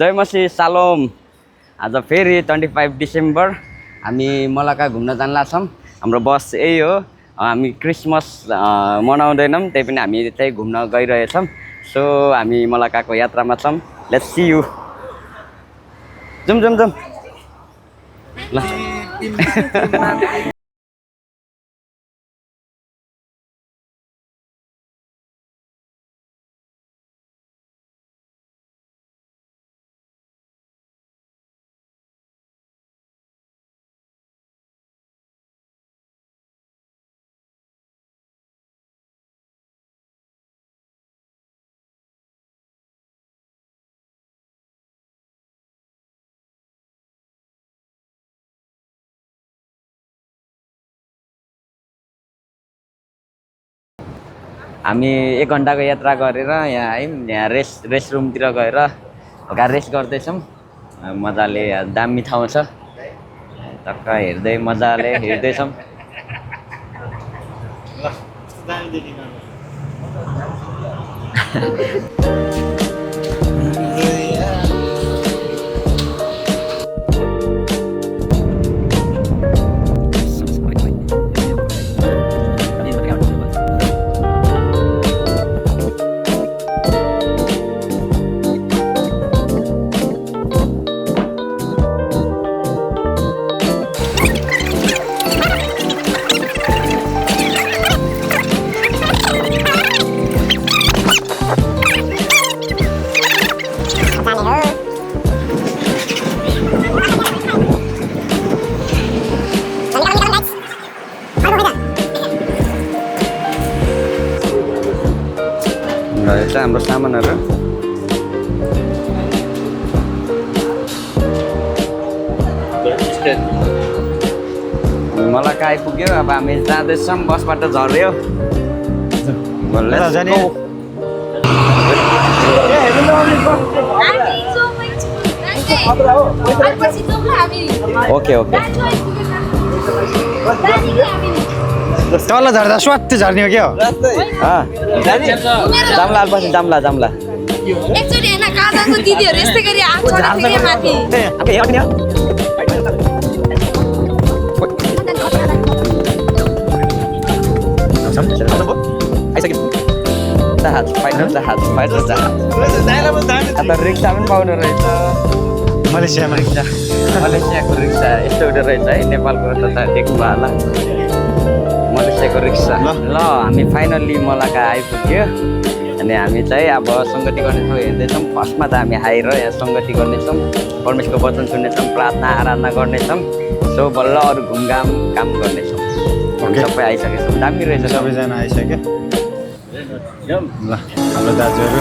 जय मसी सालोम। आज फेरि 25 डिसेम्बर हामी मलका घुम्न जानला छौँ। हाम्रो बस यही हो। हामी क्रिसमस मनाउँदैनौँ, त्यही पनि हामी त्यही घुम्न गइरहेछौँ। सो हामी मलकाको यात्रामा छौँ। Let's see you. जाउँ जाउँ जाउँ ल। हामी 1 घन्टाको यात्रा गरेर यहाँ आयौँ। यहाँ रेस्ट रुमतिर गएर रेस्ट गर्दैछौँ। मजाले दामी ठाउँ छ। टक्क हेर्दै मजाले हेर्दैछौँ। हाम्रो सामानहरू मलका आइपुग्यो। अब हामी जाँदैछौँ। बसबाट झर्यो। Okay okay. तल झर्दा स्वात्ती झर्ने हो क्या हो? जाम्ला पछि जाम्ला जाम्ला। एकचोटि हैन काजाको दिदीहरु यस्तै गरी आउँछ फेरि माथि। रिक्सा पनि पाउनु रहेछ। मलेसियामा मलेसियाको रिक्सा यस्तो एउटा रहेछ है। नेपालको त देख्नु भयो होला मलेसियाको रिक्सा। ल हामी फाइनल्ली मलका आइपुग्यो। अनि हामी चाहिँ अब सङ्गति गर्नेछौँ, हेर्दैछौँ। फर्स्टमा त हामी आएर यहाँ सङ्गति गर्नेछौँ, परमेश्वरको वचन सुन्नेछौँ, प्रार्थना आराधना गर्नेछौँ। सो बल्ल अरू घुमघाम काम गर्नेछौँ। सबै आइसकेछौँ। दामी रहेछ। सबैजना आइसक्यो। ल हाम्रो दाजुहरू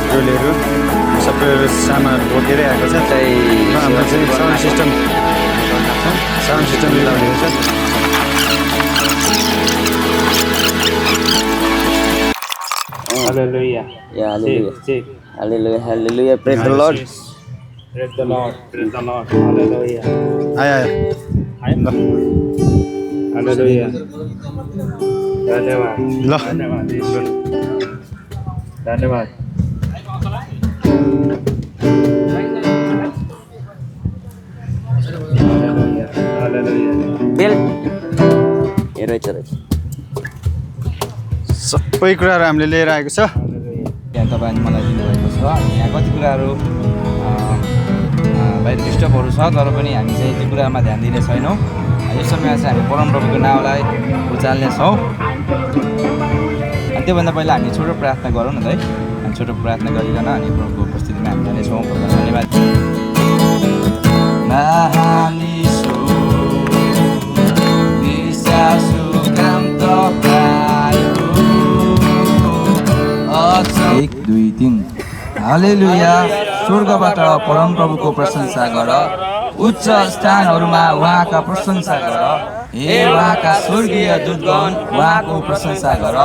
टोलीहरू सबै सामान बोकेरै आएको छ। हाम्रो चाहिँ साउन्ड सिस्टम मिलाउने छ। Hallelujah. Yeah, hallelujah. Check. Hallelujah, hallelujah. Praise the Lord. Praise the Lord. Praise the Lord. Hallelujah. आयो Hallelujah. धन्यवाद। ल धन्यवाद। धन्यवाद। Hallelujah. बेल ए रहेछ रहेछ। सबै कुराहरू हामीले लिएर आएको छ। यहाँ तपाईँले मलाई दिनुभएको छ। यहाँ कति कुराहरू बाहिर डिस्टर्बहरू छ, तर पनि हामी चाहिँ त्यो कुरामा ध्यान दिने छैनौँ। यस समयमा चाहिँ हामी परमप्रभुको नाउँलाई उचाल्नेछौँ। अनि त्योभन्दा पहिला हामी छोटो प्रार्थना गरौँ न त है। हामी छोटो प्रार्थना गरिकन अनि प्रभुको उपस्थितिमा हामी जानेछौँ। धन्यवाद। एक दुई तीन। हालेलुया। स्वर्गबाट परमप्रभुको प्रशंसा गर, उच्च स्थानहरूमा उहाँका प्रशंसा गर। हे उहाँका स्वर्गीय दूतगण उहाँको प्रशंसा गर।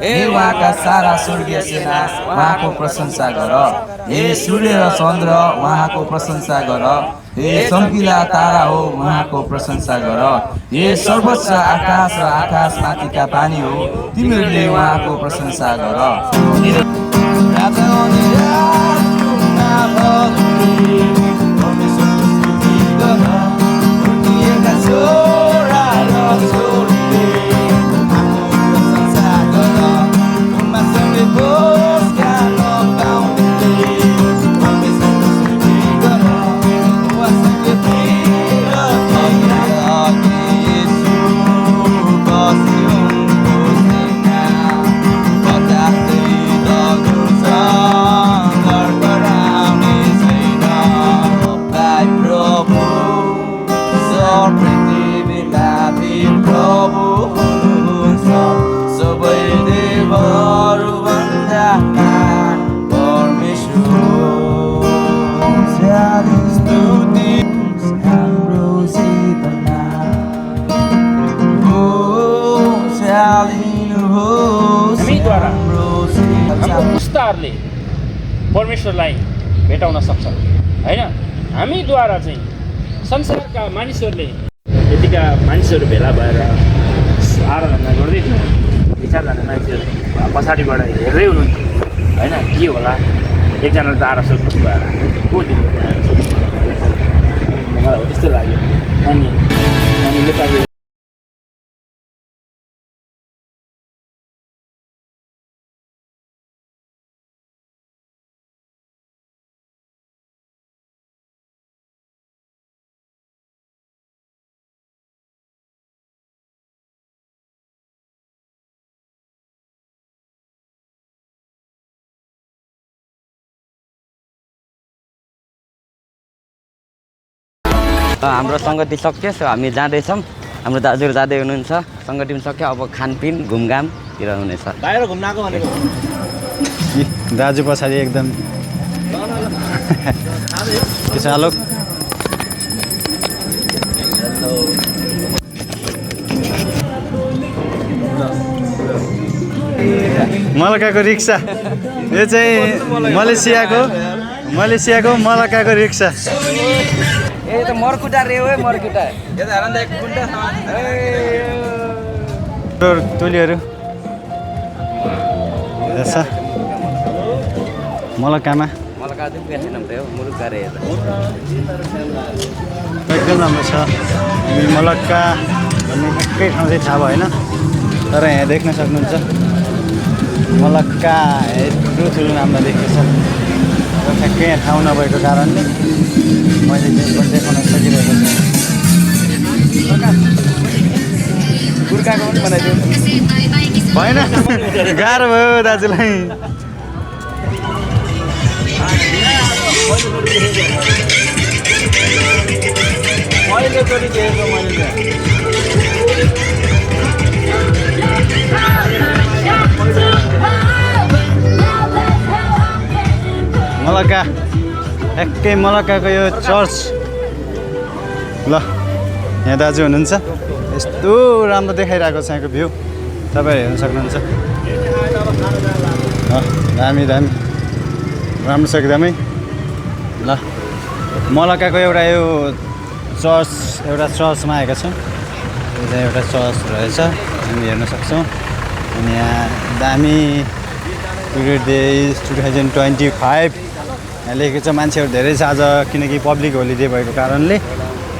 हे उहाँका सारा स्वर्गीय सेना उहाँको प्रशंसा गर। हे सूर्य र चन्द्र उहाँको प्रशंसा गर। हे चम्किला तारा हो उहाँको प्रशंसा गर। हे सर्वोच्च आकाश र आकाश माथिका पानी हो, तिमीहरूले उहाँको प्रशंसा गर। ल्याली स्तुति हाम्रो चेतना होस् हालिनुहोस् हामीद्वारा हाम्रो हाम्रो चेतना पुस्ताहरूले परमेश्वरलाई भेटाउन सक्छ होइन हामीद्वारा चाहिँ संसारका मानिसहरूले यतिका मानिसहरू भेला भएर आराधना गर्दै थियो 4जना मान्छेहरू पछाडिबाट हेर्दै हुनुहुन्थ्यो होइन के होला एकजनाले त आएर सोध्नु भएर को दिनु मलाई हो त्यस्तो लाग्यो अनि नेपाली हाम्रो सङ्गति सक्यो सो हामी जाँदैछौँ हाम्रो दाजुहरू जाँदै हुनुहुन्छ सङ्गति पनि सक्यो अब खानपिन घुमघामतिर हुनेछ बाहिर घुम्न आएको भनेको दाजु पछाडि एकदम के छ आलोक मलकाको रिक्सा यो चाहिँ मलेसियाको मलकाको रिक्सा ए त मर्कुटा रे हो मर्कुटा टोलीहरू मलकामा मलका चाहिँ पेसेन हो मुरुका रे एकदम राम्रो छ हामी मलक्का भन्ने एकै ठाउँ चाहिँ थाहा भएन तर यहाँ देख्न सक्नुहुन्छ मलक्का यत्रो ठुलो नाममा देखिएको छ र ठ्याक्कै यहाँ ठाउँ नभएको कारणले मैले चाहिँ देखाउन सकिरहेको छु गुर्खाको पनि बनाइदियो भएन गाह्रो भयो दाजुलाई मलक्का एकै मलक्काको यो चर्च ल यहाँ दाजु हुनुहुन्छ यस्तो राम्रो देखाइरहेको छ यहाँको भ्यू तपाईँहरू हेर्न सक्नुहुन्छ दामी दामी राम्रो छ एकदमै ल मलक्काको एउटा यो चर्चमा आएका छौँ यो चाहिँ एउटा चर्च रहेछ हामी हेर्न सक्छौँ अनि यहाँ दामी टुडे 2025 यहाँ लेखेको छ मान्छेहरू धेरै छ आज किनकि पब्लिक होलिडे भएको कारणले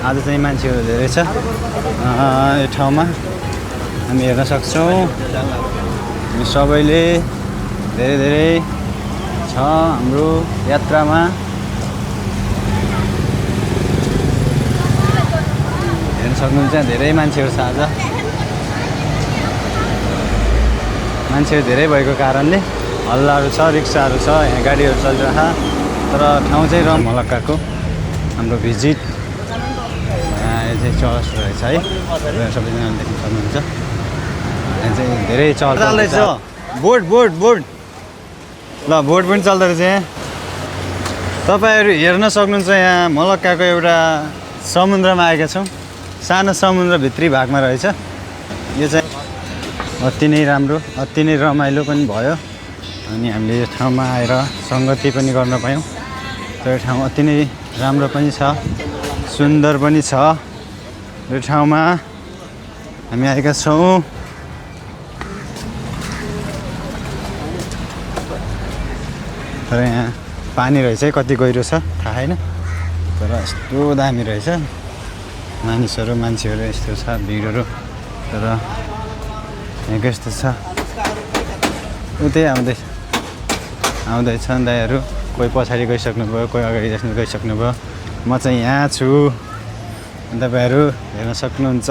आज चाहिँ मान्छेहरू धेरै छ यो ठाउँमा हामी हेर्न सक्छौँ हामी सबैले धेरै धेरै छ हाम्रो यात्रामा हेर्न सक्नुहुन्छ धेरै मान्छेहरू छ आज मान्छेहरू धेरै भएको कारणले हल्लाहरू छ रिक्साहरू छ यहाँ गाडीहरू चलिरह तर ठाउँ चाहिँ मलक्काको हाम्रो भिजिट यो चाहिँ चर्च रहेछ है सबैजनाले देख्न सक्नुहुन्छ यहाँ चाहिँ धेरै चल्दैछ बोट ल बोट पनि चल्दो रहेछ यहाँ तपाईँहरू हेर्न सक्नुहुन्छ यहाँ मलक्काको एउटा समुद्रमा आएका छौँ सानो समुद्र भित्री भागमा रहेछ यो चाहिँ अति नै राम्रो अति नै रमाइलो पनि भयो अनि हामीले यो ठाउँमा आएर सङ्गति पनि गर्न पायौँ त्यो ठाउँ अति नै राम्रो पनि छ सुन्दर पनि छ यो ठाउँमा हामी आएका छौँ तर यहाँ पानी रहेछ कति गहिरो छ थाहा छैन तर यस्तो दामी रहेछ मान्छेहरू यस्तो छ भिडहरू तर यहाँको यस्तो छ उतै आउँदैछन् दाइहरू कोही पछाडि गइसक्नुभयो कोही अगाडि गइसक्नुभयो म चाहिँ यहाँ छु तपाईँहरू हेर्न सक्नुहुन्छ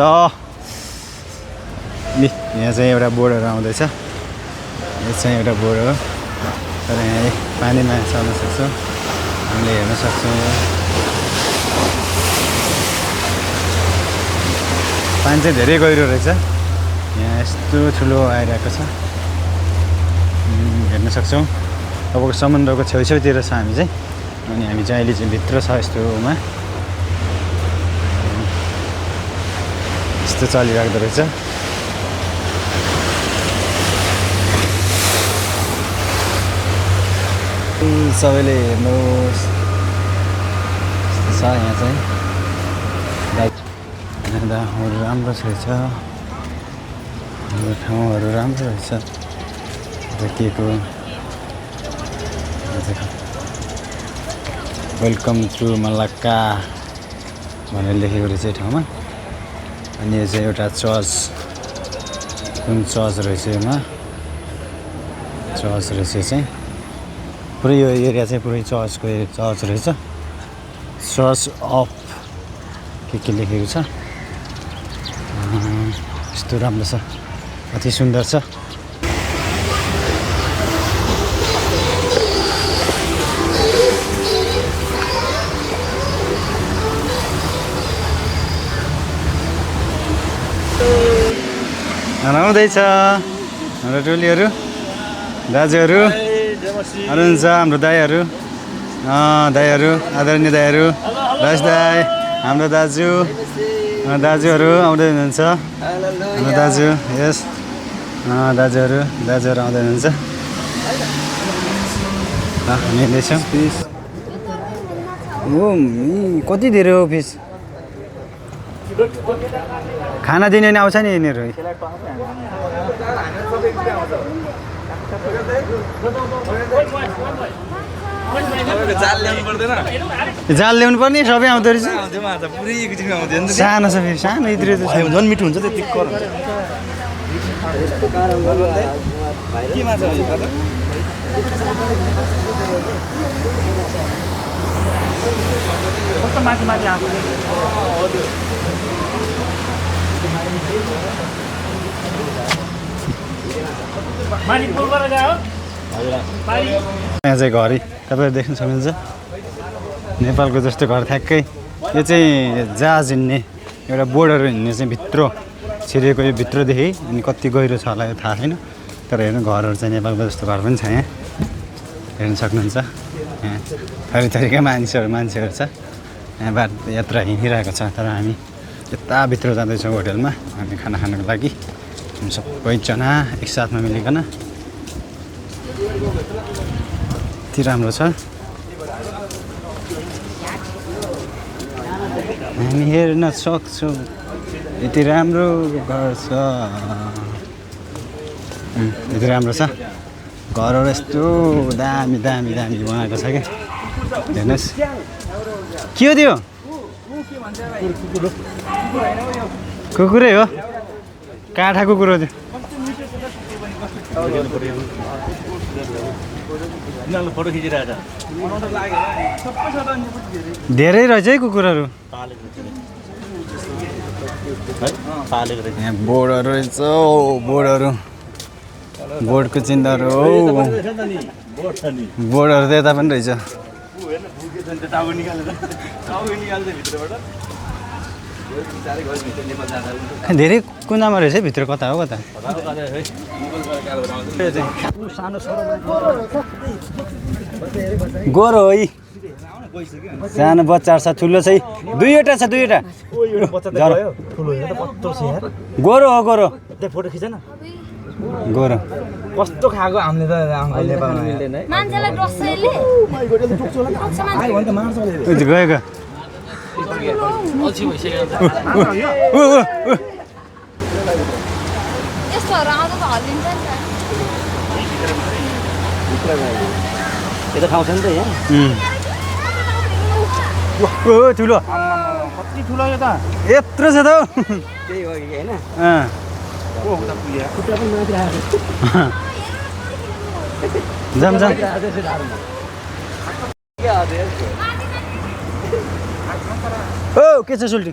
यहाँ चाहिँ एउटा बोर्डहरू आउँदैछ यो चाहिँ एउटा बोर्ड हो तर यहाँ पानीमा चल्न सक्छौँ हामीले हेर्न सक्छौँ पानी चाहिँ धेरै गहिरो रहेछ यहाँ यस्तो ठुलो आइरहेको छ हेर्न सक्छौँ तपाईँको समुद्रको छेउछेउतिर छ हामी चाहिँ अनि हामी चाहिँ अहिले चाहिँ भित्र छ यस्तोमा यस्तो चलिराख्दो रहेछ सबैले हेर्नुहोस् छ यहाँ चाहिँ ठाउँहरू राम्रो रहेछ हाम्रो ठाउँहरू राम्रो रहेछ देखिएको वेलकम टु मलक्का भनेर लेखेको रहेछ ठाउँमा अनि यो चाहिँ एउटा चर्च कुन चर्च रहेछ यसमा चर्च रहेछ चाहिँ पुरै यो एरिया चाहिँ पुरै चर्चको चर्च रहेछ चर्च अफ के लेखेको छ यस्तो राम्रो छ अति सुन्दर छ आउँदैछ हाम्रो टोलीहरू दाजुहरू हुनुहुन्छ हाम्रो दाईहरू आदरणीय दाईहरू राज दाई हाम्रो दाजुहरू आउँदै हुनुहुन्छ हाम्रो दाजु यस दाजुहरू आउँदै हुनुहुन्छ हामी हिँड्दैछौँ कति धेरै हो फिस खाना दिने नि आउँछ नि यिनीहरू जाल ल्याउनु पर्ने सबै आउँदो रहेछ सानो छ फेरि सानो इत्रो झन् मिठो हुन्छ त्यति यहाँ चाहिँ घरै तपाईँहरू देख्न सक्नुहुन्छ नेपालको जस्तो घर ठ्याक्कै यो चाहिँ जहाज हिँड्ने एउटा बोर्डहरू हिँड्ने चाहिँ भित्र छिरेको यो भित्रदेखि अनि कति गहिरो छ होला यो थाहा छैन तर हेर्नु घरहरू चाहिँ नेपालको जस्तो घर पनि छ यहाँ हेर्न सक्नुहुन्छ यहाँ थरी थरीका मान्छेहरू छ यहाँ बाटो यात्रा हिँडिरहेको छ तर हामी यता भित्र जाँदैछौँ होटेलमा हामी खाना खानको लागि हामी सबैजना एकसाथमा मिलिकन यति राम्रो छ हामी हेर्न सक्छौँ यति राम्रो घर छ यति राम्रो छ घरहरू यस्तो दामी बनाएको छ क्या हेर्नुहोस् के हो त्यो कुकुरै हो काठा कुकुर हो त्यो धेरै रहेछ है कुकुरहरू यहाँ बोर्डहरू रहेछ बोर्डहरू बोर्डको चिन्हहरू हो बोर्डहरू त यता पनि रहेछ धेरै कुनामा रहेछ भित्र कता हो कता गोरो हो सानो बच्चाहरू छ ठुलो छ दुईवटा छ गोरो हो गोरो फोटो खिच न गोरो कस्तो खाएको हामीले त मान्छेलाई डस्सैले गएको यस्तोहरू आउँदा त हल्लिन्छ नि त यता खाउँछ नि त यहाँ ठुलो कति ठुलो यो त यत्रो छ त त्यही हो कि होइन जाम ओ के छ सुल्टी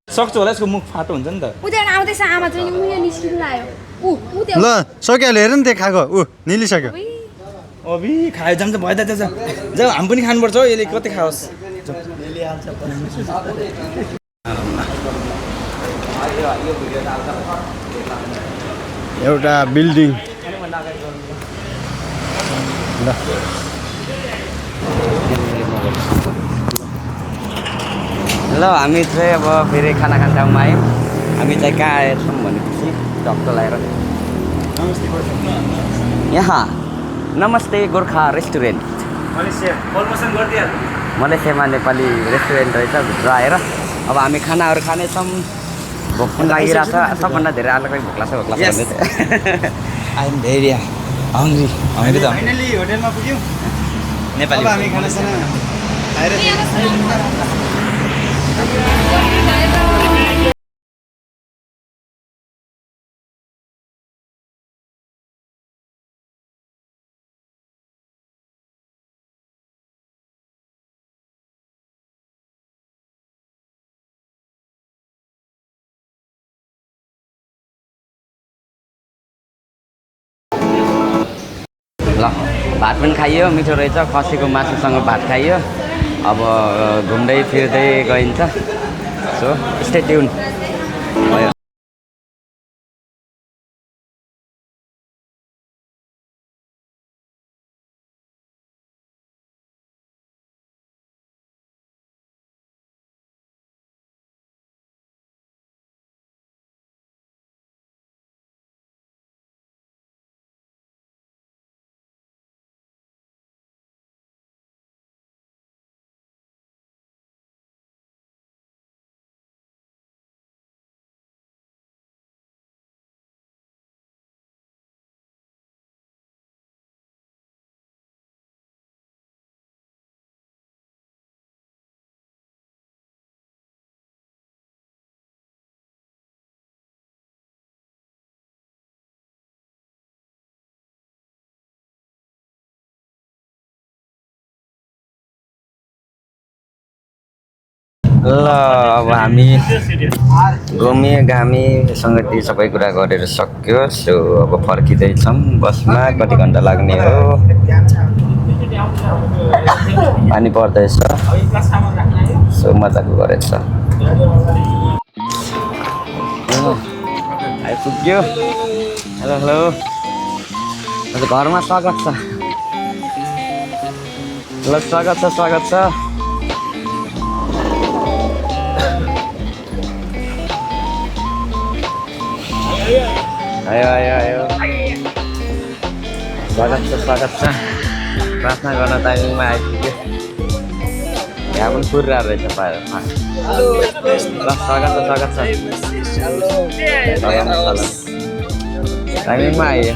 सक्छु होला यसको मुख फाटो हुन्छ नि त उनीहरू आउँदैछ आमा चाहिँ उयो निस्किनु लाग्यो ल सकिहाल्यो हेर नि त्यो खाएको निलिसक्यो अबि खायो जाम त भयो त त्यो जाऊ हामी पनि खानुपर्छ हो यसले कति खाओस् एउटा बिल्डिङ ल ल हामी चाहिँ अब फेरि खाना खाने ठाउँमा आयौँ हामी चाहिँ कहाँ आएछौँ भनेपछि टक्क लगाएर यहाँ नमस्ते गोर्खा रेस्टुरेन्ट मलेसियामा नेपाली रेस्टुरेन्ट रहेछ भित्र आएर अब हामी खानाहरू खानेछौँ भोक पनि लागिरहेको छ सबभन्दा धेरै आलुकै भोक लाग्छ भन्दै थियो I am very hungry hungry त फाइनली होटेलमा पुग्यौँ नेपाली अब हामी खानासाना खाएर ल भात पनि खाइयो मिठो रहेछ खसीको मासुसँग भात खाइयो अब घुम्दै फिर्दै गइन्छ सो स्टे ट्युन भयो ल अब हामी घुमी घामी सङ्गति सबै कुरा गरेर सक्यो सो अब फर्किँदैछौँ बसमा कति घन्टा लाग्ने हो पानी पर्दैछ सो मजाको गरेछ आइपुग्यो हेलो हेलो घरमा स्वागत छ ल स्वागत छ आयो स्वागत छ प्रार्थना गर्न टाइमिङमा आइपुग्यो यहाँ पनि पुरिरहेको रहेछ पाएर ल स्वागत छ टाइमिङमा आयो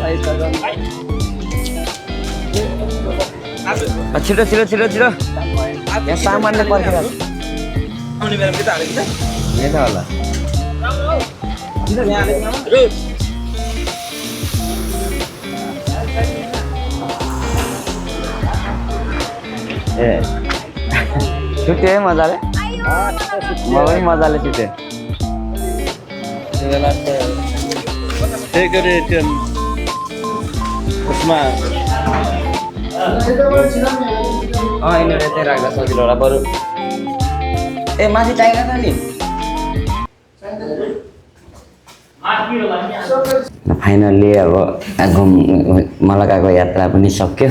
छिटो यहाँ सामानले पर्खिरहेको यही त होला ए छुट्यो है मजाले म पनि मजाले छुटेँ त्यही गरी त्यो उसमा यिनीहरू यतै राख्दा सजिलो होला बरु ए माथि चाहिएन त नि फाइनल्ली अब मलकाको यात्रा पनि सक्यो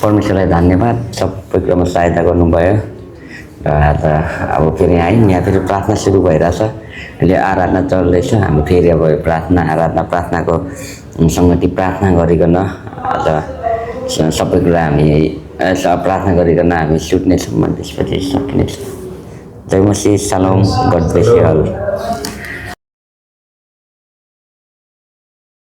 परमेश्वरलाई धन्यवाद सबै कुरामा सहायता गर्नुभयो र आज अब फेरि आयौँ यहाँ फेरि प्रार्थना सुरु भइरहेछ अहिले आराधना चल्दैछ हामी फेरि अब प्रार्थनाको सङ्गति प्रार्थना गरिकन आज सबै कुरा हामी प्रार्थना गरिकन हामी सुत्नेछौँ त्यसपछि सकिनेछ जय मसीह सलाम गड ब्लेस यु अल